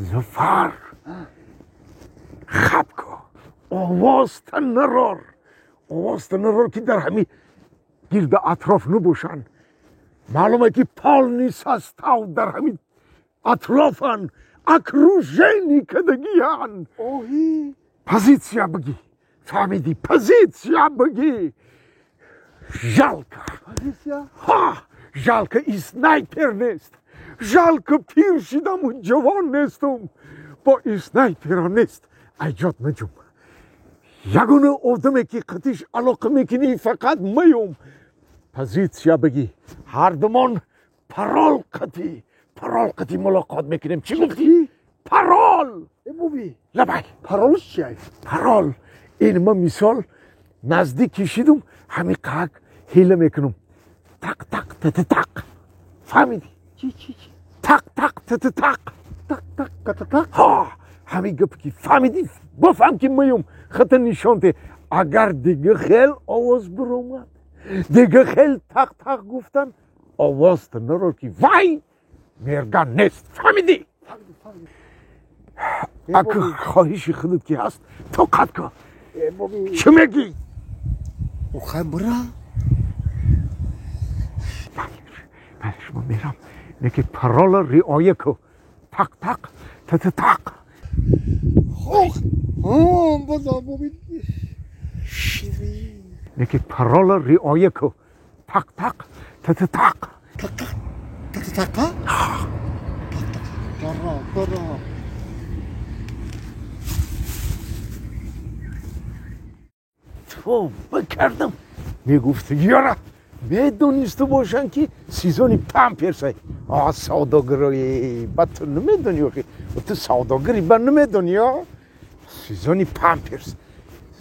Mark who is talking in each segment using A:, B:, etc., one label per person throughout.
A: Зафар, хаб ко, овозта нарор, овозта нарор, ки дар ҳами гирда атроф набошанд. Маълуме ки полный состав дар ҳами атрофан, окружение кадагиян.
B: Оҳи.
A: Позиция бигӣ, фаҳмидӣ? Позиция бигӣ. Жалко.
B: Позиция?
A: Ҳа, жалко и снайпер нест. Жалко, пир шидаму ҷавон нестум. Бо и снайперам нест. Айҷот наҷум. Ягона одаме ки қатиш алоқа мекунӣ, фақат маюм. Позиция бигӣ. Ҳардумон парол қатӣ. Парол қатӣ мулоқот мекунем. Чӣ гуфтӣ? Парол!
B: Э, боби.
A: Лабай.
B: Паролш чия?
A: Парол. Ин ма мисол наздик кишидум, ҳами қак ҳила мекунум. Тақ тақ тата тақ. Фаҳмидӣ?
B: Чӣ, чӣ, чӣ?
A: Тақ тақ тата тақ.
B: Тақ тақ тата тақ?
A: Ҳа, ҳами гап ки фаҳмидӣ, бифаҳм ки маюм, хата нишон де. Агар дига хел овоз биромад, дига хел тақ тақ гуфтан, овозта наро, ки вай мерган нест. Фаҳмидӣ? Ака, хоҳиши худат ки ҳаст, тоқат кун.
B: Э, боби.
A: Чӣ мегӣ?
B: Охай, бира.
A: Бале, шумо мерам, лекин парола риоя кун. Тақ тақ тата тақ.
B: Ох, боза, боби.
A: Лекин парола риоя кун. Тақ тақ тата тақ.
B: Тақ тақ тата тақа? Бара, бара.
A: Тавба кардам, мегуфт яра медонисту бошанд, ки сезони памперсай. А савдогарои ба ту намедонӣ, охи ту савдогари, ба намедонӣ. А сезони памперс,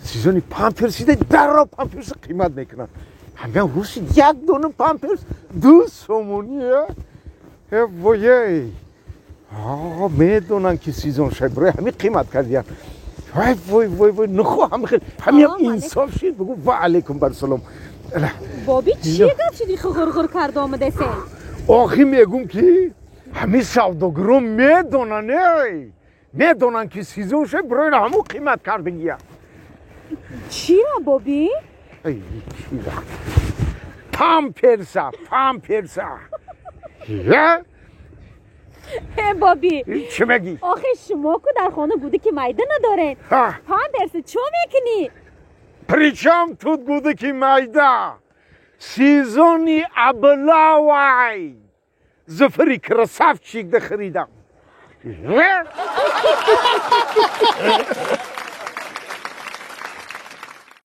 A: сезони памперс ида, дарро памперс қимат мекунанд. Ҳамян рӯзи як дона памперс 2 сомонӣ. Э воей, медонанд, ки сезон шай, барои ҳамин қимат кардиян. Вай, вой, вой, вой, нахоҳам хел ҳамиам инсоф шид. Бугу ва алайкум барсалом.
C: Боби, чӣ гап шуди, ғурғур карда омадасен?
A: Охи, мегум, ки ҳамин савдогарон медонанд, эй, медонанд, ки сезон шай, барои ҳамун қимат кардагия.
C: Чира, боби?
A: Чира? Памперса, памперса я.
C: Э, боби.
A: Чӣ мегӣ?
C: Охи, шумо ку дар хона гудаки майда надоред, памперса чо мекунӣ?
A: Причём тут гудаки майда? Сезони облавай Зафари красавчик да харидам.